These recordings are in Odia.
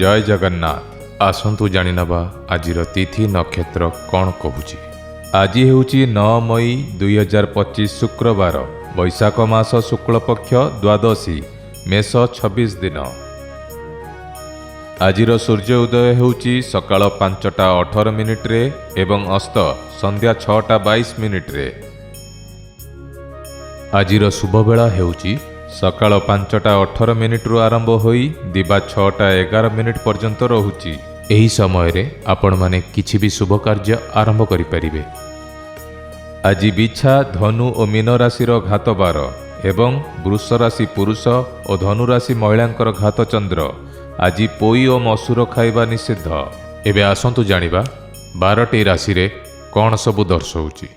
ଜୟ ଜଗନ୍ନାଥ। ଆସନ୍ତୁ ଜାଣିନେବା ଆଜିର ତିଥି ନକ୍ଷତ୍ର କ'ଣ କହୁଛି। ଆଜି ହେଉଛି 9 ମଇ 2025 ଶୁକ୍ରବାର, ବୈଶାଖ ମାସ ଶୁକ୍ଳପକ୍ଷ ଦ୍ୱାଦଶୀ, ମେଷ 26 ଦିନ। ଆଜିର ସୂର୍ଯ୍ୟ ଉଦୟ ହେଉଛି ସକାଳ 5ଟା 18 ମିନିଟ୍ରେ ଏବଂ ଅସ୍ତ ସନ୍ଧ୍ୟା 6ଟା 22 ମିନିଟ୍ରେ। ଆଜିର ଶୁଭବେଳା ହେଉଛି ସକାଳ 5ଟା 18 ମିନିଟ୍ରୁ ଆରମ୍ଭ ହୋଇ ଦିବା 6ଟା 11 ମିନିଟ୍ ପର୍ଯ୍ୟନ୍ତ ରହୁଛି। ଏହି ସମୟରେ ଆପଣମାନେ କିଛି ବି ଶୁଭ କାର୍ଯ୍ୟ ଆରମ୍ଭ କରିପାରିବେ। ଆଜି ବିଛା, ଧନୁ ଓ ମୀନ ରାଶିର ଘାତବାର ଏବଂ ବୃଷ ରାଶି ପୁରୁଷ ଓ ଧନୁ ରାଶି ମହିଳାଙ୍କର ଘାତଚନ୍ଦ୍ର। ଆଜି ପୋଇ ଓ ମସୁର ଖାଇବା ନିଷିଦ୍ଧ। ଏବେ ଆସନ୍ତୁ ଜାଣିବା 12ଟି ରାଶିରେ କ'ଣ ସବୁ ଦର୍ଶାଉଛି।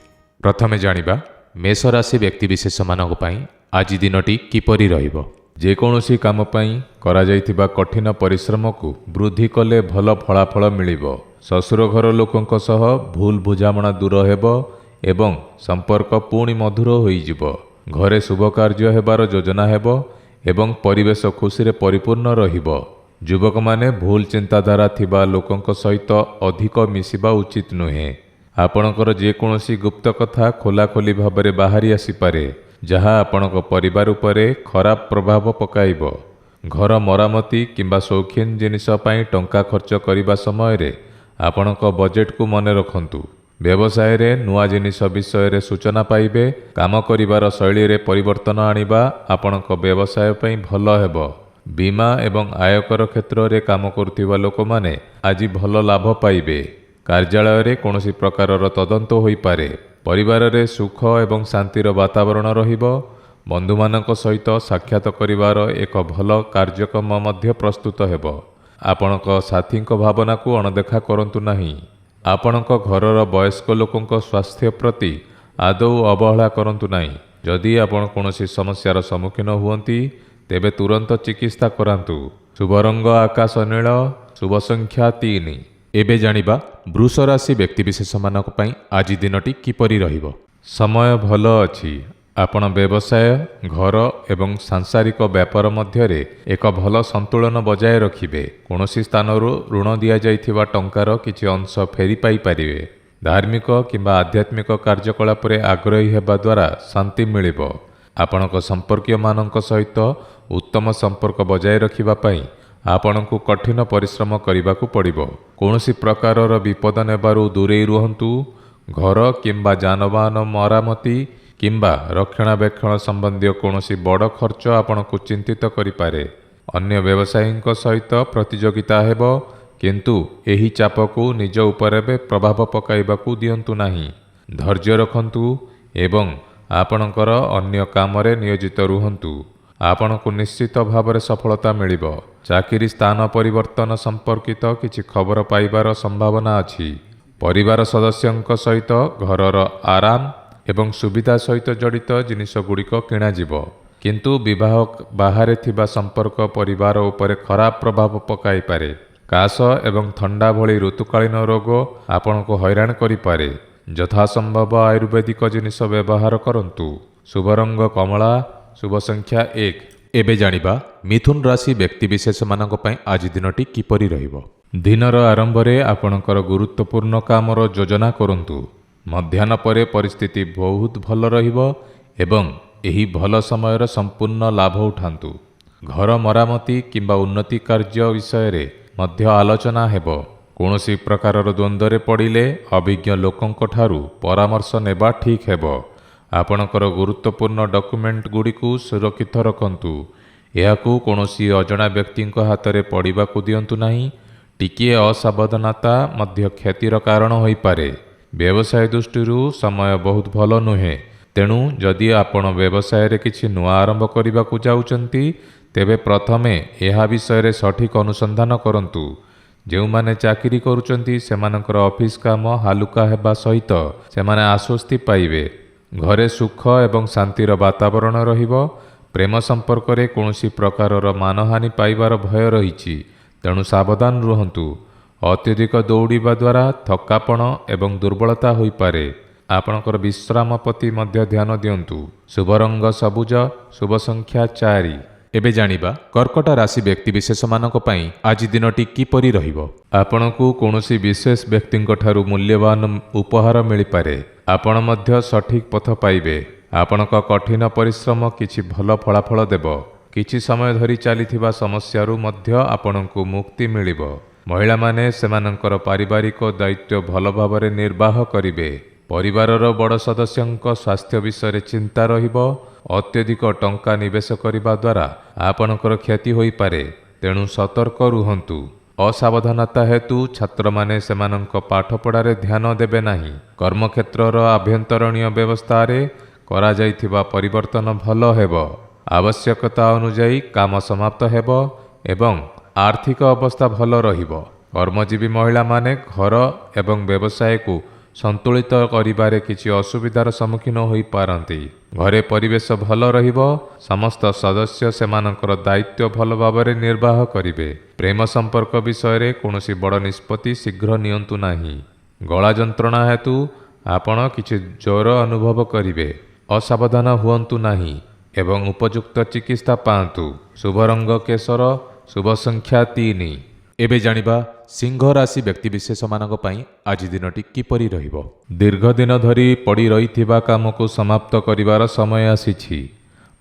ପ୍ରଥମେ ଜାଣିବା ମେଷ ରାଶି ବ୍ୟକ୍ତିବିଶେଷମାନଙ୍କ ପାଇଁ ଆଜି ଦିନଟି କିପରି ରହିବ। ଯେକୌଣସି କାମ ପାଇଁ କରାଯାଇଥିବା କଠିନ ପରିଶ୍ରମକୁ ବୃଦ୍ଧି କଲେ ଭଲ ଫଳାଫଳ ମିଳିବ। ଶ୍ୱଶୁର ଘର ଲୋକଙ୍କ ସହ ଭୁଲ ବୁଝାମଣା ଦୂର ହେବ ଏବଂ ସମ୍ପର୍କ ପୁଣି ମଧୁର ହୋଇଯିବ। ଘରେ ଶୁଭ କାର୍ଯ୍ୟ ହେବାର ଯୋଜନା ହେବ ଏବଂ ପରିବେଶ ଖୁସିରେ ପରିପୂର୍ଣ୍ଣ ରହିବ। ଯୁବକମାନେ ଭୁଲ ଚିନ୍ତାଧାରା ଥିବା ଲୋକଙ୍କ ସହିତ ଅଧିକ ମିଶିବା ଉଚିତ ନୁହେଁ। ଆପଣଙ୍କର ଯେକୌଣସି ଗୁପ୍ତ କଥା ଖୋଲାଖୋଲି ଭାବରେ ବାହାରି ଆସିପାରେ, ଯାହା ଆପଣଙ୍କ ପରିବାର ଉପରେ ଖରାପ ପ୍ରଭାବ ପକାଇବ। ଘର ମରାମତି କିମ୍ବା ଶୌଖିନ ଜିନିଷ ପାଇଁ ଟଙ୍କା ଖର୍ଚ୍ଚ କରିବା ସମୟରେ ଆପଣଙ୍କ ବଜେଟକୁ ମନେ ରଖନ୍ତୁ। ବ୍ୟବସାୟରେ ନୂଆ ଜିନିଷ ବିଷୟରେ ସୂଚନା ପାଇବେ। କାମ କରିବାର ଶୈଳୀରେ ପରିବର୍ତ୍ତନ ଆଣିବା ଆପଣଙ୍କ ବ୍ୟବସାୟ ପାଇଁ ଭଲ ହେବ। ବୀମା ଏବଂ ଆୟକର କ୍ଷେତ୍ରରେ କାମ କରୁଥିବା ଲୋକମାନେ ଆଜି ଭଲ ଲାଭ ପାଇବେ। କାର୍ଯ୍ୟାଳୟରେ କୌଣସି ପ୍ରକାରର ତଦନ୍ତ ହୋଇପାରେ। ପରିବାରରେ ସୁଖ ଏବଂ ଶାନ୍ତିର ବାତାବରଣ ରହିବ। ବନ୍ଧୁମାନଙ୍କ ସହିତ ସାକ୍ଷାତ କରିବାର ଏକ ଭଲ କାର୍ଯ୍ୟକ୍ରମ ମଧ୍ୟ ପ୍ରସ୍ତୁତ ହେବ। ଆପଣଙ୍କ ସାଥୀଙ୍କ ଭାବନାକୁ ଅଣଦେଖା କରନ୍ତୁ ନାହିଁ। ଆପଣଙ୍କ ଘରର ବୟସ୍କ ଲୋକଙ୍କ ସ୍ୱାସ୍ଥ୍ୟ ପ୍ରତି ଆଦୌ ଅବହେଳା କରନ୍ତୁ ନାହିଁ। ଯଦି ଆପଣ କୌଣସି ସମସ୍ୟାର ସମ୍ମୁଖୀନ ହୁଅନ୍ତି, ତେବେ ତୁରନ୍ତ ଚିକିତ୍ସା କରାନ୍ତୁ। ଶୁଭ ରଙ୍ଗ ଆକାଶ ନୀଳ, ଶୁଭ ସଂଖ୍ୟା 3। ଏବେ ଜାଣିବା ବୃଷ ରାଶି ବ୍ୟକ୍ତିବିଶେଷମାନଙ୍କ ପାଇଁ ଆଜି ଦିନଟି କିପରି ରହିବ। ସମୟ ଭଲ ଅଛି। ଆପଣ ବ୍ୟବସାୟ, ଘର ଏବଂ ସାଂସାରିକ ବ୍ୟାପାର ମଧ୍ୟରେ ଏକ ଭଲ ସନ୍ତୁଳନ ବଜାୟ ରଖିବେ। କୌଣସି ସ୍ଥାନରୁ ଋଣ ଦିଆଯାଇଥିବା ଟଙ୍କାର କିଛି ଅଂଶ ଫେରି ପାଇପାରିବେ। ଧାର୍ମିକ କିମ୍ବା ଆଧ୍ୟାତ୍ମିକ କାର୍ଯ୍ୟକଳାପରେ ଆଗ୍ରହୀ ହେବା ଦ୍ୱାରା ଶାନ୍ତି ମିଳିବ। ଆପଣଙ୍କ ସମ୍ପର୍କୀୟମାନଙ୍କ ସହିତ ଉତ୍ତମ ସମ୍ପର୍କ ବଜାୟ ରଖିବା ପାଇଁ ଆପଣଙ୍କୁ କଠିନ ପରିଶ୍ରମ କରିବାକୁ ପଡ଼ିବ। କୌଣସି ପ୍ରକାରର ବିପଦ ନେବାରୁ ଦୂରେଇ ରୁହନ୍ତୁ। ଘର କିମ୍ବା ଯାନବାହନ ମରାମତି କିମ୍ବା ରକ୍ଷଣାବେକ୍ଷଣ ସମ୍ବନ୍ଧୀୟ କୌଣସି ବଡ଼ ଖର୍ଚ୍ଚ ଆପଣଙ୍କୁ ଚିନ୍ତିତ କରିପାରେ। ଅନ୍ୟ ବ୍ୟବସାୟୀଙ୍କ ସହିତ ପ୍ରତିଯୋଗିତା ହେବ, କିନ୍ତୁ ଏହି ଚାପକୁ ନିଜ ଉପରେ ପ୍ରଭାବ ପକାଇବାକୁ ଦିଅନ୍ତୁ ନାହିଁ। ଧୈର୍ଯ୍ୟ ରଖନ୍ତୁ ଏବଂ ଆପଣଙ୍କର ଅନ୍ୟ କାମରେ ନିୟୋଜିତ ରୁହନ୍ତୁ। ଆପଣଙ୍କୁ ନିଶ୍ଚିତ ଭାବରେ ସଫଳତା ମିଳିବ। ଚାକିରି ସ୍ଥାନ ପରିବର୍ତ୍ତନ ସମ୍ପର୍କିତ କିଛି ଖବର ପାଇବାର ସମ୍ଭାବନା ଅଛି। ପରିବାର ସଦସ୍ୟଙ୍କ ସହିତ ଘରର ଆରାମ ଏବଂ ସୁବିଧା ସହିତ ଜଡ଼ିତ ଜିନିଷଗୁଡ଼ିକ କିଣାଯିବ, କିନ୍ତୁ ବିବାହ ବାହାରେ ଥିବା ସମ୍ପର୍କ ପରିବାର ଉପରେ ଖରାପ ପ୍ରଭାବ ପକାଇପାରେ। କାଶ ଏବଂ ଥଣ୍ଡା ଭଳି ଋତୁକାଳୀନ ରୋଗ ଆପଣଙ୍କୁ ହଇରାଣ କରିପାରେ। ଯଥାସମ୍ଭବ ଆୟୁର୍ବେଦିକ ଜିନିଷ ବ୍ୟବହାର କରନ୍ତୁ। ଶୁଭ ରଙ୍ଗ କମଳା, ଶୁଭ ସଂଖ୍ୟା 1। ଏବେ ଜାଣିବା ମିଥୁନ ରାଶି ବ୍ୟକ୍ତିବିଶେଷମାନଙ୍କ ପାଇଁ ଆଜି ଦିନଟି କିପରି ରହିବ। ଦିନର ଆରମ୍ଭରେ ଆପଣଙ୍କର ଗୁରୁତ୍ୱପୂର୍ଣ୍ଣ କାମର ଯୋଜନା କରନ୍ତୁ। ମଧ୍ୟାହ୍ନ ପରେ ପରିସ୍ଥିତି ବହୁତ ଭଲ ରହିବ ଏବଂ ଏହି ଭଲ ସମୟର ସମ୍ପୂର୍ଣ୍ଣ ଲାଭ ଉଠାନ୍ତୁ। ଘର ମରାମତି କିମ୍ବା ଉନ୍ନତି କାର୍ଯ୍ୟ ବିଷୟରେ ମଧ୍ୟ ଆଲୋଚନା ହେବ। କୌଣସି ପ୍ରକାରର ଦ୍ୱନ୍ଦ୍ୱରେ ପଡ଼ିଲେ ଅଭିଜ୍ଞ ଲୋକଙ୍କଠାରୁ ପରାମର୍ଶ ନେବା ଠିକ୍ ହେବ। ଆପଣଙ୍କର ଗୁରୁତ୍ୱପୂର୍ଣ୍ଣ ଡକ୍ୟୁମେଣ୍ଟ ଗୁଡ଼ିକୁ ସୁରକ୍ଷିତ ରଖନ୍ତୁ। ଏହାକୁ କୌଣସି ଅଜଣା ବ୍ୟକ୍ତିଙ୍କ ହାତରେ ପଡ଼ିବାକୁ ଦିଅନ୍ତୁ ନାହିଁ। ଟିକିଏ ଅସାବଧାନତା ମଧ୍ୟ କ୍ଷତିର କାରଣ ହୋଇପାରେ। ବ୍ୟବସାୟ ଦୃଷ୍ଟିରୁ ସମୟ ବହୁତ ଭଲ ନୁହେଁ। ତେଣୁ ଯଦି ଆପଣ ବ୍ୟବସାୟରେ କିଛି ନୂଆ ଆରମ୍ଭ କରିବାକୁ ଯାଉଛନ୍ତି, ତେବେ ପ୍ରଥମେ ଏହା ବିଷୟରେ ସଠିକ୍ ଅନୁସନ୍ଧାନ କରନ୍ତୁ। ଯେଉଁମାନେ ଚାକିରି କରୁଛନ୍ତି, ସେମାନଙ୍କର ଅଫିସ କାମ ହାଲୁକା ହେବା ସହିତ ସେମାନେ ଆଶ୍ୱସ୍ତି ପାଇବେ। ଘରେ ସୁଖ ଏବଂ ଶାନ୍ତିର ବାତାବରଣ ରହିବ। ପ୍ରେମ ସମ୍ପର୍କରେ କୌଣସି ପ୍ରକାରର ମାନହାନି ପାଇବାର ଭୟ ରହିଛି, ତେଣୁ ସାବଧାନ ରୁହନ୍ତୁ। ଅତ୍ୟଧିକ ଦୌଡ଼ିବା ଦ୍ୱାରା ଥକାପଣ ଏବଂ ଦୁର୍ବଳତା ହୋଇପାରେ। ଆପଣଙ୍କର ବିଶ୍ରାମ ପ୍ରତି ମଧ୍ୟ ଧ୍ୟାନ ଦିଅନ୍ତୁ। ଶୁଭ ରଙ୍ଗ ସବୁଜ, ଶୁଭ ସଂଖ୍ୟା 4। ଏବେ ଜାଣିବା କର୍କଟ ରାଶି ବ୍ୟକ୍ତିବିଶେଷମାନଙ୍କ ପାଇଁ ଆଜି ଦିନଟି କିପରି ରହିବ। ଆପଣଙ୍କୁ କୌଣସି ବିଶେଷ ବ୍ୟକ୍ତିଙ୍କ ଠାରୁ ମୂଲ୍ୟବାନ ଉପହାର ମିଳିପାରେ। ଆପଣ ମଧ୍ୟ ସଠିକ୍ ପଥ ପାଇବେ। ଆପଣଙ୍କ କଠିନ ପରିଶ୍ରମ କିଛି ଭଲ ଫଳାଫଳ ଦେବ। କିଛି ସମୟ ଧରି ଚାଲିଥିବା ସମସ୍ୟାରୁ ମଧ୍ୟ ଆପଣଙ୍କୁ ମୁକ୍ତି ମିଳିବ। ମହିଳାମାନେ ସେମାନଙ୍କର ପାରିବାରିକ ଦାୟିତ୍ୱ ଭଲ ଭାବରେ ନିର୍ବାହ କରିବେ। ପରିବାରର ବଡ଼ ସଦସ୍ୟଙ୍କ ସ୍ୱାସ୍ଥ୍ୟ ବିଷୟରେ ଚିନ୍ତା ରହିବ। ଅତ୍ୟଧିକ ଟଙ୍କା ନିବେଶ କରିବା ଦ୍ୱାରା ଆପଣଙ୍କର କ୍ଷତି ହୋଇପାରେ, ତେଣୁ ସତର୍କ ରୁହନ୍ତୁ। ଅସାବଧାନତା ହେତୁ ଛାତ୍ରମାନେ ସେମାନଙ୍କ ପାଠପଢ଼ାରେ ଧ୍ୟାନ ଦେବେ ନାହିଁ। କର୍ମକ୍ଷେତ୍ରର ଆଭ୍ୟନ୍ତରୀଣ ବ୍ୟବସ୍ଥାରେ କରାଯାଇଥିବା ପରିବର୍ତ୍ତନ ଭଲ ହେବ। ଆବଶ୍ୟକତା ଅନୁଯାୟୀ କାମ ସମାପ୍ତ ହେବ ଏବଂ ଆର୍ଥିକ ଅବସ୍ଥା ଭଲ ରହିବ। କର୍ମଜୀବୀ ମହିଳାମାନେ ଘର ଏବଂ ବ୍ୟବସାୟକୁ ସନ୍ତୁଳିତ କରିବାରେ କିଛି ଅସୁବିଧାର ସମ୍ମୁଖୀନ ହୋଇପାରନ୍ତି। ଘରେ ପରିବେଶ ଭଲ ରହିବ। ସମସ୍ତ ସଦସ୍ୟ ସେମାନଙ୍କର ଦାୟିତ୍ୱ ଭଲ ଭାବରେ ନିର୍ବାହ କରିବେ। ପ୍ରେମ ସମ୍ପର୍କ ବିଷୟରେ କୌଣସି ବଡ଼ ନିଷ୍ପତ୍ତି ଶୀଘ୍ର ନିଅନ୍ତୁ ନାହିଁ। ଗଳା ଯନ୍ତ୍ରଣା ହେତୁ ଆପଣ କିଛି ଜ୍ୱର ଅନୁଭବ କରିବେ। ଅସାବଧାନ ହୁଅନ୍ତୁ ନାହିଁ ଏବଂ ଉପଯୁକ୍ତ ଚିକିତ୍ସା ପାଆନ୍ତୁ। ଶୁଭ ରଙ୍ଗ କେଶର, ଶୁଭ ସଂଖ୍ୟା 3। ଏବେ ଜାଣିବା ସିଂହ ରାଶି ବ୍ୟକ୍ତିବିଶେଷମାନଙ୍କ ପାଇଁ ଆଜି ଦିନଟି କିପରି ରହିବ। ଦୀର୍ଘ ଦିନ ଧରି ପଡ଼ି ରହିଥିବା କାମକୁ ସମାପ୍ତ କରିବାର ସମୟ ଆସିଛି।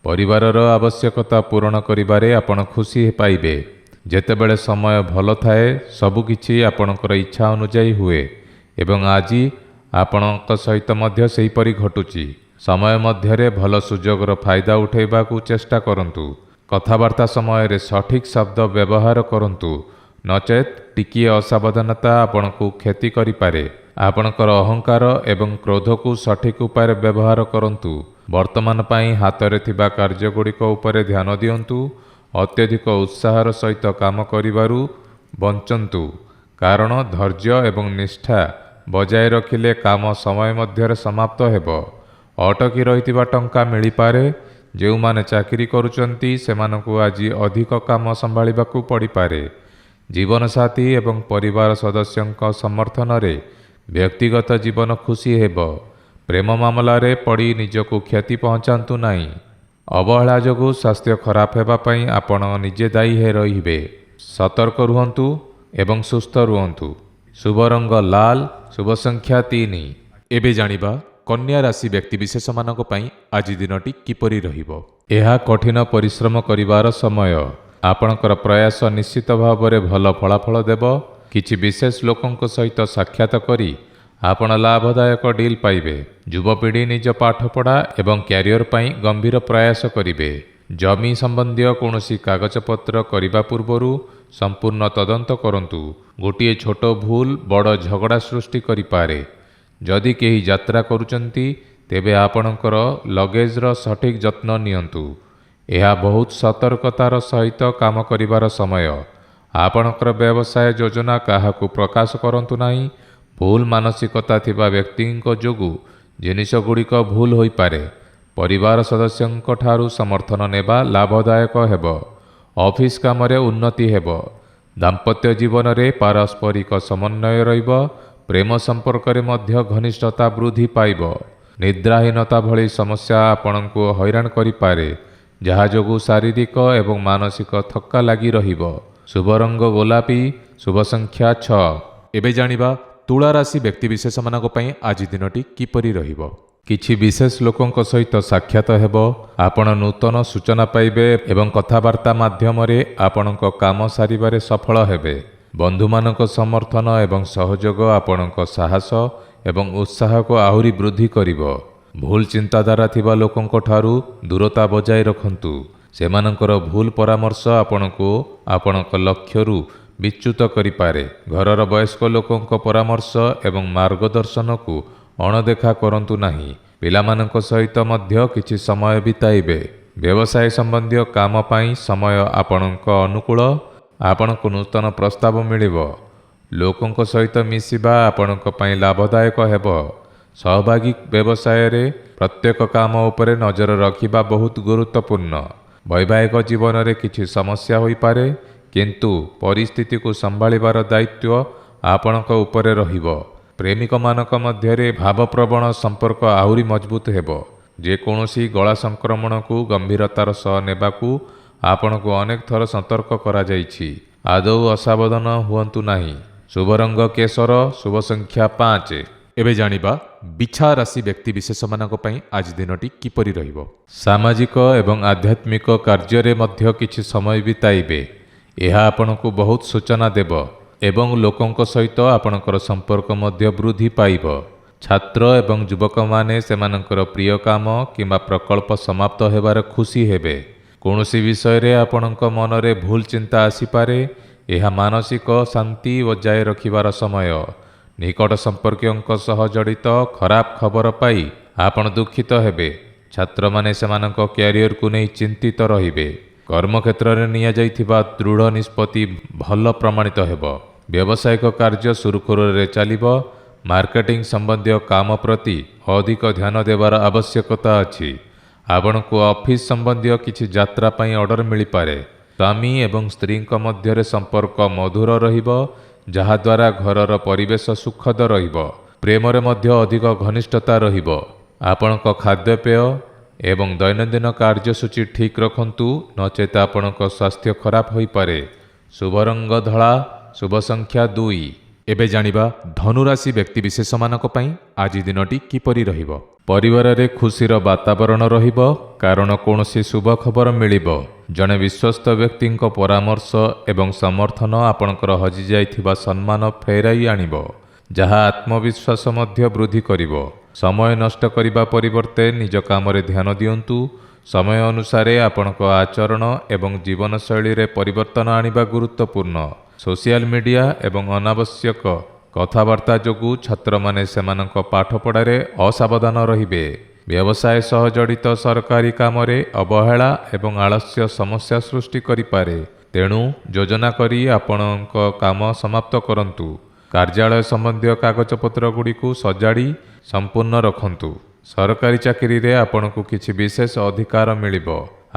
ପରିବାରର ଆବଶ୍ୟକତା ପୂରଣ କରିବାରେ ଆପଣ ଖୁସି ପାଇବେ। ଯେତେବେଳେ ସମୟ ଭଲ ଥାଏ, ସବୁକିଛି ଆପଣଙ୍କର ଇଚ୍ଛା ଅନୁଯାୟୀ ହୁଏ ଏବଂ ଆଜି ଆପଣଙ୍କ ସହିତ ମଧ୍ୟ ସେହିପରି ଘଟୁଛି। ସମୟ ମଧ୍ୟରେ ଭଲ ସୁଯୋଗର ଫାଇଦା ଉଠାଇବାକୁ ଚେଷ୍ଟା କରନ୍ତୁ। କଥାବାର୍ତ୍ତା ସମୟରେ ସଠିକ୍ ଶବ୍ଦ ବ୍ୟବହାର କରନ୍ତୁ, ନଚେତ୍ ଟିକିଏ ଅସାବଧାନତା ଆପଣଙ୍କୁ କ୍ଷତି କରିପାରେ। ଆପଣଙ୍କର ଅହଙ୍କାର ଏବଂ କ୍ରୋଧକୁ ସଠିକ୍ ଉପାୟରେ ବ୍ୟବହାର କରନ୍ତୁ। ବର୍ତ୍ତମାନ ପାଇଁ ହାତରେ ଥିବା କାର୍ଯ୍ୟଗୁଡ଼ିକ ଉପରେ ଧ୍ୟାନ ଦିଅନ୍ତୁ। ଅତ୍ୟଧିକ ଉତ୍ସାହର ସହିତ କାମ କରିବାରୁ ବଞ୍ଚନ୍ତୁ, କାରଣ ଧୈର୍ଯ୍ୟ ଏବଂ ନିଷ୍ଠା ବଜାୟ ରଖିଲେ କାମ ସମୟ ମଧ୍ୟରେ ସମାପ୍ତ ହେବ। ଅଟକି ରହିଥିବା ଟଙ୍କା ମିଳିପାରେ। ଯେଉଁମାନେ ଚାକିରି କରୁଛନ୍ତି, ସେମାନଙ୍କୁ ଆଜି ଅଧିକ କାମ ସମ୍ଭାଳିବାକୁ ପଡ଼ିପାରେ। ଜୀବନସାଥୀ ଏବଂ ପରିବାର ସଦସ୍ୟଙ୍କ ସମର୍ଥନରେ ବ୍ୟକ୍ତିଗତ ଜୀବନ ଖୁସି ହେବ। ପ୍ରେମ ମାମଲାରେ ପଡ଼ି ନିଜକୁ କ୍ଷତି ପହଞ୍ଚାନ୍ତୁ ନାହିଁ। ଅବହେଳା ଯୋଗୁଁ ସ୍ୱାସ୍ଥ୍ୟ ଖରାପ ହେବା ପାଇଁ ଆପଣ ନିଜେ ଦାୟୀ ରହିବେ। ସତର୍କ ରୁହନ୍ତୁ ଏବଂ ସୁସ୍ଥ ରୁହନ୍ତୁ। ଶୁଭ ରଙ୍ଗ ଲାଲ, ଶୁଭ ସଂଖ୍ୟା 3। ଏବେ ଜାଣିବା କନ୍ୟା ରାଶି ବ୍ୟକ୍ତିବିଶେଷମାନଙ୍କ ପାଇଁ ଆଜି ଦିନଟି କିପରି ରହିବ। ଏହା କଠିନ ପରିଶ୍ରମ କରିବାର ସମୟ। ଆପଣଙ୍କର ପ୍ରୟାସ ନିଶ୍ଚିତ ଭାବରେ ଭଲ ଫଳାଫଳ ଦେବ। କିଛି ବିଶେଷ ଲୋକଙ୍କ ସହିତ ସାକ୍ଷାତ କରି ଆପଣ ଲାଭଦାୟକ ଡିଲ୍ ପାଇବେ। ଯୁବପିଢ଼ି ନିଜ ପାଠପଢ଼ା ଏବଂ କ୍ୟାରିୟର ପାଇଁ ଗମ୍ଭୀର ପ୍ରୟାସ କରିବେ। ଜମି ସମ୍ବନ୍ଧୀୟ କୌଣସି କାଗଜପତ୍ର କରିବା ପୂର୍ବରୁ ସମ୍ପୂର୍ଣ୍ଣ ତଦନ୍ତ କରନ୍ତୁ। ଗୋଟିଏ ଛୋଟ ଭୁଲ ବଡ଼ ଝଗଡ଼ା ସୃଷ୍ଟି କରିପାରେ। ଯଦି କେହି ଯାତ୍ରା କରୁଛନ୍ତି, ତେବେ ଆପଣଙ୍କର ଲଗେଜର ସଠିକ୍ ଯତ୍ନ ନିଅନ୍ତୁ। ଏହା ବହୁତ ସତର୍କତାର ସହିତ କାମ କରିବାର ସମୟ। ଆପଣଙ୍କର ବ୍ୟବସାୟ ଯୋଜନା କାହାକୁ ପ୍ରକାଶ କରନ୍ତୁ ନାହିଁ। ଭୁଲ ମାନସିକତା ଥିବା ବ୍ୟକ୍ତିଙ୍କ ଯୋଗୁଁ ଜିନିଷଗୁଡ଼ିକ ଭୁଲ ହୋଇପାରେ। ପରିବାର ସଦସ୍ୟଙ୍କ ଠାରୁ ସମର୍ଥନ ନେବା ଲାଭଦାୟକ ହେବ। ଅଫିସ କାମରେ ଉନ୍ନତି ହେବ। ଦାମ୍ପତ୍ୟ ଜୀବନରେ ପାରସ୍ପରିକ ସମନ୍ୱୟ ରହିବ। ପ୍ରେମ ସମ୍ପର୍କରେ ମଧ୍ୟ ଘନିଷ୍ଠତା ବୃଦ୍ଧି ପାଇବ। ନିଦ୍ରାହୀନତା ଭଳି ସମସ୍ୟା ଆପଣଙ୍କୁ ହଇରାଣ କରିପାରେ, ଯାହା ଯୋଗୁଁ ଶାରୀରିକ ଏବଂ ମାନସିକ ଥକ୍କା ଲାଗି ରହିବ। ଶୁଭ ରଙ୍ଗ ଗୋଲାପୀ, ଶୁଭ ସଂଖ୍ୟା 6। ଏବେ ଜାଣିବା ତୁଳା ରାଶି ବ୍ୟକ୍ତିବିଶେଷମାନଙ୍କ ପାଇଁ ଆଜି ଦିନଟି କିପରି ରହିବ। କିଛି ବିଶେଷ ଲୋକଙ୍କ ସହିତ ସାକ୍ଷାତ ହେବ। ଆପଣ ନୂତନ ସୂଚନା ପାଇବେ ଏବଂ କଥାବାର୍ତ୍ତା ମାଧ୍ୟମରେ ଆପଣଙ୍କ କାମ ସାରିବାରେ ସଫଳ ହେବେ। ବନ୍ଧୁମାନଙ୍କ ସମର୍ଥନ ଏବଂ ସହଯୋଗ ଆପଣଙ୍କ ସାହସ ଏବଂ ଉତ୍ସାହକୁ ଆହୁରି ବୃଦ୍ଧି କରିବ। ଭୁଲ ଚିନ୍ତାଧାରା ଥିବା ଲୋକଙ୍କ ଠାରୁ ଦୂରତା ବଜାୟ ରଖନ୍ତୁ। ସେମାନଙ୍କର ଭୁଲ ପରାମର୍ଶ ଆପଣଙ୍କୁ ଆପଣଙ୍କ ଲକ୍ଷ୍ୟରୁ ବିଚ୍ୟୁତ କରିପାରେ। ଘରର ବୟସ୍କ ଲୋକଙ୍କ ପରାମର୍ଶ ଏବଂ ମାର୍ଗଦର୍ଶନକୁ ଅଣଦେଖା କରନ୍ତୁ ନାହିଁ। ପିଲାମାନଙ୍କ ସହିତ ମଧ୍ୟ କିଛି ସମୟ ବିତାଇବେ। ବ୍ୟବସାୟ ସମ୍ବନ୍ଧୀୟ କାମ ପାଇଁ ସମୟ ଆପଣଙ୍କ ଅନୁକୂଳ। ଆପଣଙ୍କୁ ନୂତନ ପ୍ରସ୍ତାବ ମିଳିବ। ଲୋକଙ୍କ ସହିତ ମିଶିବା ଆପଣଙ୍କ ପାଇଁ ଲାଭଦାୟକ ହେବ। ସହଭାଗୀ ବ୍ୟବସାୟରେ ପ୍ରତ୍ୟେକ କାମ ଉପରେ ନଜର ରଖିବା ବହୁତ ଗୁରୁତ୍ୱପୂର୍ଣ୍ଣ। ବୈବାହିକ ଜୀବନରେ କିଛି ସମସ୍ୟା ହୋଇପାରେ, କିନ୍ତୁ ପରିସ୍ଥିତିକୁ ସମ୍ଭାଳିବାର ଦାୟିତ୍ୱ ଆପଣଙ୍କ ଉପରେ ରହିବ। ପ୍ରେମିକମାନଙ୍କ ମଧ୍ୟରେ ଭାବପ୍ରବଣ ସମ୍ପର୍କ ଆହୁରି ମଜବୁତ ହେବ। ଯେକୌଣସି ଗଳା ସଂକ୍ରମଣକୁ ଗମ୍ଭୀରତାର ସହ ନେବାକୁ ଆପଣଙ୍କୁ ଅନେକ ଥର ସତର୍କ କରାଯାଇଛି। ଆଦୌ ଅସାବଧାନ ହୁଅନ୍ତୁ ନାହିଁ। ଶୁଭ ରଙ୍ଗ କେଶର, ଶୁଭ ସଂଖ୍ୟା 5। ଏବେ ଜାଣିବା ବିଛା ରାଶି ବ୍ୟକ୍ତି ବିଶେଷମାନଙ୍କ ପାଇଁ ଆଜି ଦିନଟି କିପରି ରହିବ। ସାମାଜିକ ଏବଂ ଆଧ୍ୟାତ୍ମିକ କାର୍ଯ୍ୟରେ ମଧ୍ୟ କିଛି ସମୟ ବିତାଇବେ। ଏହା ଆପଣଙ୍କୁ ବହୁତ ସୂଚନା ଦେବ ଏବଂ ଲୋକଙ୍କ ସହିତ ଆପଣଙ୍କର ସମ୍ପର୍କ ମଧ୍ୟ ବୃଦ୍ଧି ପାଇବ। ଛାତ୍ର ଏବଂ ଯୁବକମାନେ ସେମାନଙ୍କର ପ୍ରିୟ କାମ କିମ୍ବା ପ୍ରକଳ୍ପ ସମାପ୍ତ ହେବାର ଖୁସି ହେବେ। କୌଣସି ବିଷୟରେ ଆପଣଙ୍କ ମନରେ ଭୁଲ ଚିନ୍ତା ଆସିପାରେ। ଏହା ମାନସିକ ଶାନ୍ତି ବଜାୟ ରଖିବାର ସମୟ। ନିକଟ ସମ୍ପର୍କୀୟଙ୍କ ସହ ଜଡ଼ିତ ଖରାପ ଖବର ପାଇ ଆପଣ ଦୁଃଖିତ ହେବେ। ଛାତ୍ରମାନେ ସେମାନଙ୍କ କ୍ୟାରିୟରକୁ ନେଇ ଚିନ୍ତିତ ରହିବେ। କର୍ମକ୍ଷେତ୍ରରେ ନିଆଯାଇଥିବା ଦୃଢ଼ ନିଷ୍ପତ୍ତି ଭଲ ପ୍ରମାଣିତ ହେବ। ବ୍ୟବସାୟିକ କାର୍ଯ୍ୟ ସୁରୁଖୁରୁରେ ଚାଲିବ। ମାର୍କେଟିଂ ସମ୍ବନ୍ଧୀୟ କାମ ପ୍ରତି ଅଧିକ ଧ୍ୟାନ ଦେବାର ଆବଶ୍ୟକତା ଅଛି। ଆପଣଙ୍କୁ ଅଫିସ ସମ୍ବନ୍ଧୀୟ କିଛି ଯାତ୍ରା ପାଇଁ ଅର୍ଡର ମିଳିପାରେ। ସ୍ୱାମୀ ଏବଂ ସ୍ତ୍ରୀଙ୍କ ମଧ୍ୟରେ ସମ୍ପର୍କ ମଧୁର ରହିବ, ଯାହାଦ୍ୱାରା ଘରର ପରିବେଶ ସୁଖଦ ରହିବ। ପ୍ରେମରେ ମଧ୍ୟ ଅଧିକ ଘନିଷ୍ଠତା ରହିବ। ଆପଣଙ୍କ ଖାଦ୍ୟପେୟ ଏବଂ ଦୈନନ୍ଦିନ କାର୍ଯ୍ୟସୂଚୀ ଠିକ୍ ରଖନ୍ତୁ, ନଚେତ ଆପଣଙ୍କ ସ୍ୱାସ୍ଥ୍ୟ ଖରାପ ହୋଇପାରେ। ଶୁଭ ରଙ୍ଗ ଧଳା, ଶୁଭ ସଂଖ୍ୟା 2। ଏବେ ଜାଣିବା ଧନୁରାଶି ବ୍ୟକ୍ତିବିଶେଷମାନଙ୍କ ପାଇଁ ଆଜି ଦିନଟି କିପରି ରହିବ। ପରିବାରରେ ଖୁସିର ବାତାବରଣ ରହିବ, କାରଣ କୌଣସି ଶୁଭ ଖବର ମିଳିବ। ଜଣେ ବିଶ୍ୱସ୍ତ ବ୍ୟକ୍ତିଙ୍କ ପରାମର୍ଶ ଏବଂ ସମର୍ଥନ ଆପଣଙ୍କର ହଜିଯାଇଥିବା ସମ୍ମାନ ଫେରାଇ ଆଣିବ, ଯାହା ଆତ୍ମବିଶ୍ୱାସ ମଧ୍ୟ ବୃଦ୍ଧି କରିବ। ସମୟ ନଷ୍ଟ କରିବା ପରିବର୍ତ୍ତେ ନିଜ କାମରେ ଧ୍ୟାନ ଦିଅନ୍ତୁ। ସମୟ ଅନୁସାରେ ଆପଣଙ୍କ ଆଚରଣ ଏବଂ ଜୀବନଶୈଳୀରେ ପରିବର୍ତ୍ତନ ଆଣିବା ଗୁରୁତ୍ୱପୂର୍ଣ୍ଣ। ସୋସିଆଲ ମିଡିଆ ଏବଂ ଅନାବଶ୍ୟକ କଥାବାର୍ତ୍ତା ଯୋଗୁଁ ଛାତ୍ରମାନେ ସେମାନଙ୍କ ପାଠପଢ଼ାରେ ଅସାବଧାନ ରହିବେ। ବ୍ୟବସାୟ ସହ ଜଡ଼ିତ ସରକାରୀ କାମରେ ଅବହେଳା ଏବଂ ଆଳସ୍ୟ ସମସ୍ୟା ସୃଷ୍ଟି କରିପାରେ। ତେଣୁ ଯୋଜନା କରି ଆପଣଙ୍କ କାମ ସମାପ୍ତ କରନ୍ତୁ। କାର୍ଯ୍ୟାଳୟ ସମ୍ବନ୍ଧୀୟ କାଗଜପତ୍ର ଗୁଡ଼ିକୁ ସଜାଡ଼ି ସମ୍ପୂର୍ଣ୍ଣ ରଖନ୍ତୁ। ସରକାରୀ ଚାକିରିରେ ଆପଣଙ୍କୁ କିଛି ବିଶେଷ ଅଧିକାର ମିଳିବ।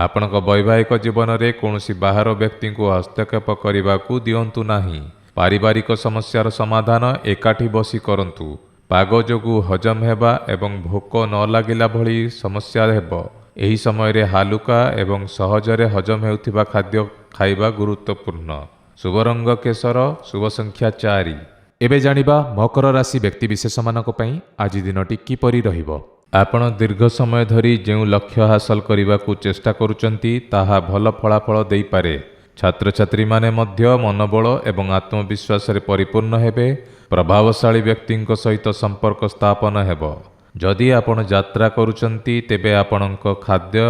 ଆପଣଙ୍କ ବୈବାହିକ ଜୀବନରେ କୌଣସି ବାହାର ବ୍ୟକ୍ତିଙ୍କୁ ହସ୍ତକ୍ଷେପ କରିବାକୁ ଦିଅନ୍ତୁ ନାହିଁ। ପାରିବାରିକ ସମସ୍ୟାର ସମାଧାନ ଏକାଠି ବସି କରନ୍ତୁ। ପାଗ ଯୋଗୁଁ ହଜମ ହେବା ଏବଂ ଭୋକ ନ ଲାଗିଲା ଭଳି ସମସ୍ୟା ହେବ। ଏହି ସମୟରେ ହାଲୁକା ଏବଂ ସହଜରେ ହଜମ ହେଉଥିବା ଖାଦ୍ୟ ଖାଇବା ଗୁରୁତ୍ୱପୂର୍ଣ୍ଣ। ଶୁଭ ରଙ୍ଗ କେଶର, ଶୁଭ ସଂଖ୍ୟା 4। ଏବେ ଜାଣିବା ମକର ରାଶି ବ୍ୟକ୍ତିବିଶେଷମାନଙ୍କ ପାଇଁ ଆଜି ଦିନଟି କିପରି ରହିବ। ଆପଣ ଦୀର୍ଘ ସମୟ ଧରି ଯେଉଁ ଲକ୍ଷ୍ୟ ହାସଲ କରିବାକୁ ଚେଷ୍ଟା କରୁଛନ୍ତି, ତାହା ଭଲ ଫଳାଫଳ ଦେଇପାରେ। ଛାତ୍ରଛାତ୍ରୀମାନେ ମଧ୍ୟ ମନୋବଳ ଏବଂ ଆତ୍ମବିଶ୍ୱାସରେ ପରିପୂର୍ଣ୍ଣ ହେବେ। ପ୍ରଭାବଶାଳୀ ବ୍ୟକ୍ତିଙ୍କ ସହିତ ସମ୍ପର୍କ ସ୍ଥାପନ ହେବ। ଯଦି ଆପଣ ଯାତ୍ରା କରୁଛନ୍ତି, ତେବେ ଆପଣଙ୍କ ଖାଦ୍ୟ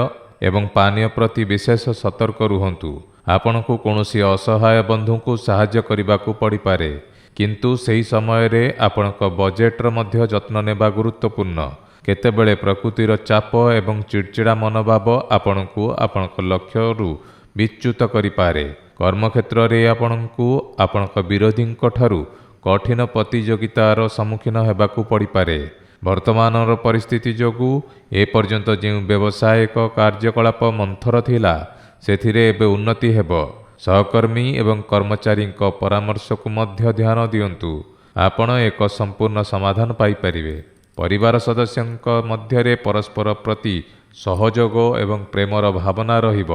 ଏବଂ ପାନୀୟ ପ୍ରତି ବିଶେଷ ସତର୍କ ରୁହନ୍ତୁ। ଆପଣଙ୍କୁ କୌଣସି ଅସହାୟ ବନ୍ଧୁଙ୍କୁ ସାହାଯ୍ୟ କରିବାକୁ ପଡ଼ିପାରେ, କିନ୍ତୁ ସେହି ସମୟରେ ଆପଣଙ୍କ ବଜେଟ୍ର ମଧ୍ୟ ଯତ୍ନ ନେବା ଗୁରୁତ୍ୱପୂର୍ଣ୍ଣ। କେତେବେଳେ ପ୍ରକୃତିର ଚାପ ଏବଂ ଚିଡ଼ଚିଡ଼ା ମନୋଭାବ ଆପଣଙ୍କୁ ଆପଣଙ୍କ ଲକ୍ଷ୍ୟରୁ ବିଚ୍ୟୁତ କରିପାରେ। କର୍ମକ୍ଷେତ୍ରରେ ଆପଣଙ୍କୁ ଆପଣଙ୍କ ବିରୋଧୀଙ୍କ ଠାରୁ କଠିନ ପ୍ରତିଯୋଗିତାର ସମ୍ମୁଖୀନ ହେବାକୁ ପଡ଼ିପାରେ। ବର୍ତ୍ତମାନର ପରିସ୍ଥିତି ଯୋଗୁଁ ଏପର୍ଯ୍ୟନ୍ତ ଯେଉଁ ବ୍ୟବସାୟିକ କାର୍ଯ୍ୟକଳାପ ମନ୍ଥର ଥିଲା, ସେଥିରେ ଏବେ ଉନ୍ନତି ହେବ। ସହକର୍ମୀ ଏବଂ କର୍ମଚାରୀଙ୍କ ପରାମର୍ଶକୁ ମଧ୍ୟ ଧ୍ୟାନ ଦିଅନ୍ତୁ। ଆପଣ ଏକ ସମ୍ପୂର୍ଣ୍ଣ ସମାଧାନ ପାଇପାରିବେ। ପରିବାର ସଦସ୍ୟଙ୍କ ମଧ୍ୟରେ ପରସ୍ପର ପ୍ରତି ସହଯୋଗ ଏବଂ ପ୍ରେମର ଭାବନା ରହିବ,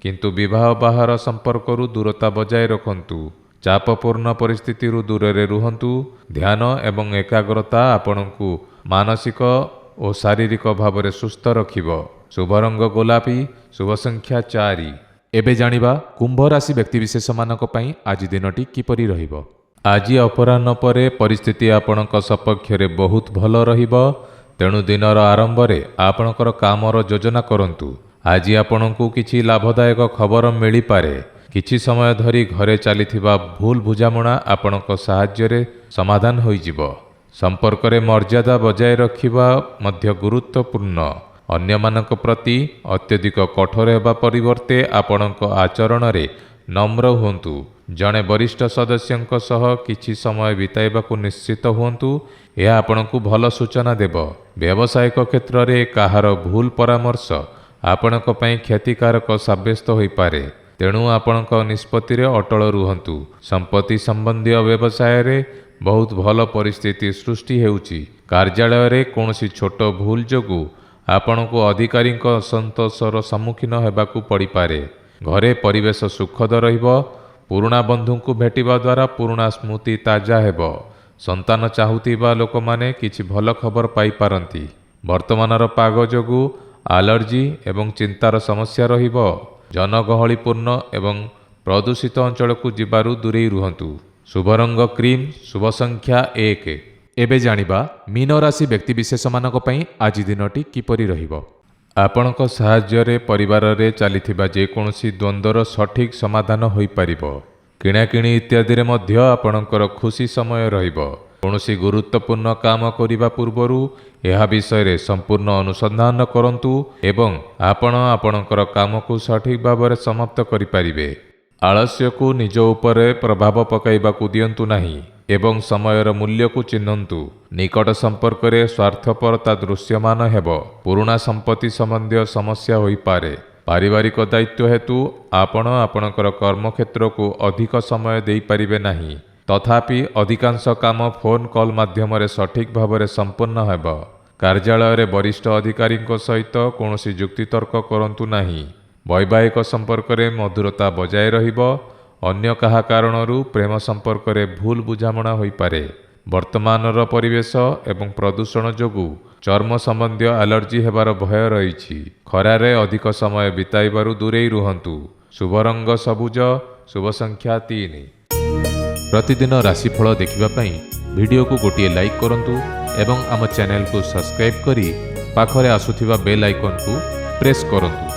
କିନ୍ତୁ ବିବାହ ବାହାର ସମ୍ପର୍କରୁ ଦୂରତା ବଜାୟ ରଖନ୍ତୁ। ଚାପପୂର୍ଣ୍ଣ ପରିସ୍ଥିତିରୁ ଦୂରରେ ରୁହନ୍ତୁ। ଧ୍ୟାନ ଏବଂ ଏକାଗ୍ରତା ଆପଣଙ୍କୁ ମାନସିକ ଓ ଶାରୀରିକ ଭାବରେ ସୁସ୍ଥ ରଖିବ। ଶୁଭ ରଙ୍ଗ ଗୋଲାପୀ, ଶୁଭ ସଂଖ୍ୟା 4। ଏବେ ଜାଣିବା କୁମ୍ଭ ରାଶି ବ୍ୟକ୍ତିବିଶେଷମାନଙ୍କ ପାଇଁ ଆଜି ଦିନଟି କିପରି ରହିବ। ଆଜି ଅପରାହ୍ନ ପରେ ପରିସ୍ଥିତି ଆପଣଙ୍କ ସପକ୍ଷରେ ବହୁତ ଭଲ ରହିବ। ତେଣୁ ଦିନର ଆରମ୍ଭରେ ଆପଣଙ୍କର କାମର ଯୋଜନା କରନ୍ତୁ। ଆଜି ଆପଣଙ୍କୁ କିଛି ଲାଭଦାୟକ ଖବର ମିଳିପାରେ। କିଛି ସମୟ ଧରି ଘରେ ଚାଲିଥିବା ଭୁଲ ବୁଝାମଣା ଆପଣଙ୍କ ସାହାଯ୍ୟରେ ସମାଧାନ ହୋଇଯିବ। ସମ୍ପର୍କରେ ମର୍ଯ୍ୟାଦା ବଜାୟ ରଖିବା ମଧ୍ୟ ଗୁରୁତ୍ୱପୂର୍ଣ୍ଣ। ଅନ୍ୟମାନଙ୍କ ପ୍ରତି ଅତ୍ୟଧିକ କଠୋର ହେବା ପରିବର୍ତ୍ତେ ଆପଣଙ୍କ ଆଚରଣରେ ନମ୍ର ହୁଅନ୍ତୁ। ଜଣେ ବରିଷ୍ଠ ସଦସ୍ୟଙ୍କ ସହ କିଛି ସମୟ ବିତାଇବାକୁ ନିଶ୍ଚିତ ହୁଅନ୍ତୁ। ଏହା ଆପଣଙ୍କୁ ଭଲ ସୂଚନା ଦେବ। ବ୍ୟବସାୟିକ କ୍ଷେତ୍ରରେ କାହାର ଭୁଲ ପରାମର୍ଶ ଆପଣଙ୍କ ପାଇଁ କ୍ଷତିକାରକ ସାବ୍ୟସ୍ତ ହୋଇପାରେ। ତେଣୁ ଆପଣଙ୍କ ନିଷ୍ପତ୍ତିରେ ଅଟଳ ରୁହନ୍ତୁ। ସମ୍ପତ୍ତି ସମ୍ବନ୍ଧୀୟ ବ୍ୟବସାୟରେ ବହୁତ ଭଲ ପରିସ୍ଥିତି ସୃଷ୍ଟି ହେଉଛି। କାର୍ଯ୍ୟାଳୟରେ କୌଣସି ଛୋଟ ଭୁଲ ଯୋଗୁଁ ଆପଣଙ୍କୁ ଅଧିକାରୀଙ୍କ ଅସନ୍ତୋଷର ସମ୍ମୁଖୀନ ହେବାକୁ ପଡ଼ିପାରେ। ଘରେ ପରିବେଶ ସୁଖଦ ରହିବ। ପୁରୁଣା ବନ୍ଧୁଙ୍କୁ ଭେଟିବା ଦ୍ୱାରା ପୁରୁଣା ସ୍ମୃତି ତାଜା ହେବ। ସନ୍ତାନ ଚାହୁଁଥିବା ଲୋକମାନେ କିଛି ଭଲ ଖବର ପାଇପାରନ୍ତି। ବର୍ତ୍ତମାନର ପାଗ ଯୋଗୁଁ ଆଲର୍ଜି ଏବଂ ଚିନ୍ତାର ସମସ୍ୟା ରହିବ। ଜନଗହଳିପୂର୍ଣ୍ଣ ଏବଂ ପ୍ରଦୂଷିତ ଅଞ୍ଚଳକୁ ଯିବାରୁ ଦୂରେଇ ରୁହନ୍ତୁ। ଶୁଭ ରଙ୍ଗ କ୍ରିମ୍, ଶୁଭ ସଂଖ୍ୟା 1। ଏବେ ଜାଣିବା ମୀନ ରାଶି ବ୍ୟକ୍ତିବିଶେଷମାନଙ୍କ ପାଇଁ ଆଜି ଦିନଟି କିପରି ରହିବ। ଆପଣଙ୍କ ସାହାଯ୍ୟରେ ପରିବାରରେ ଚାଲିଥିବା ଯେକୌଣସି ଦ୍ୱନ୍ଦ୍ୱର ସଠିକ୍ ସମାଧାନ ହୋଇପାରିବ। କିଣାକିଣି ଇତ୍ୟାଦିରେ ମଧ୍ୟ ଆପଣଙ୍କର ଖୁସି ସମୟ ରହିବ। କୌଣସି ଗୁରୁତ୍ୱପୂର୍ଣ୍ଣ କାମ କରିବା ପୂର୍ବରୁ ଏହା ବିଷୟରେ ସମ୍ପୂର୍ଣ୍ଣ ଅନୁସନ୍ଧାନ କରନ୍ତୁ ଏବଂ ଆପଣ ଆପଣଙ୍କର କାମକୁ ସଠିକ୍ ଭାବରେ ସମାପ୍ତ କରିପାରିବେ। ଆଳସ୍ୟକୁ ନିଜ ଉପରେ ପ୍ରଭାବ ପକାଇବାକୁ ଦିଅନ୍ତୁ ନାହିଁ ଏବଂ ସମୟର ମୂଲ୍ୟକୁ ଚିହ୍ନନ୍ତୁ। ନିକଟ ସମ୍ପର୍କରେ ସ୍ୱାର୍ଥପରତା ଦୃଶ୍ୟମାନ ହେବ। ପୁରୁଣା ସମ୍ପତ୍ତି ସମ୍ବନ୍ଧୀୟ ସମସ୍ୟା ହୋଇପାରେ। ପାରିବାରିକ ଦାୟିତ୍ୱ ହେତୁ ଆପଣ ଆପଣଙ୍କର କର୍ମକ୍ଷେତ୍ରକୁ ଅଧିକ ସମୟ ଦେଇପାରିବେ ନାହିଁ। ତଥାପି ଅଧିକାଂଶ କାମ ଫୋନ୍ କଲ୍ ମାଧ୍ୟମରେ ସଠିକ୍ ଭାବରେ ସମ୍ପନ୍ନ ହେବ। କାର୍ଯ୍ୟାଳୟରେ ବରିଷ୍ଠ ଅଧିକାରୀଙ୍କ ସହିତ କୌଣସି ଯୁକ୍ତିତର୍କ କରନ୍ତୁ ନାହିଁ। ବୈବାହିକ ସମ୍ପର୍କରେ ମଧୁରତା ବଜାୟ ରହିବ। ଅନ୍ୟ କାହା କାରଣରୁ ପ୍ରେମ ସମ୍ପର୍କରେ ଭୁଲ ବୁଝାମଣା ହୋଇପାରେ। ବର୍ତ୍ତମାନର ପରିବେଶ ଏବଂ ପ୍ରଦୂଷଣ ଯୋଗୁଁ ଚର୍ମ ସମ୍ବନ୍ଧୀୟ ଆଲର୍ଜି ହେବାର ଭୟ ରହିଛି। ଖରାରେ ଅଧିକ ସମୟ ବିତାଇବାରୁ ଦୂରେଇ ରୁହନ୍ତୁ। ଶୁଭ ରଙ୍ଗ ସବୁଜ, ଶୁଭ ସଂଖ୍ୟା 3। ପ୍ରତିଦିନ ରାଶିଫଳ ଦେଖିବା ପାଇଁ ଭିଡ଼ିଓକୁ ଗୋଟିଏ ଲାଇକ୍ କରନ୍ତୁ ଏବଂ ଆମ ଚ୍ୟାନେଲକୁ ସବସ୍କ୍ରାଇବ୍ କରି ପାଖରେ ଆସୁଥିବା ବେଲ୍ ଆଇକନ୍କୁ ପ୍ରେସ୍ କରନ୍ତୁ।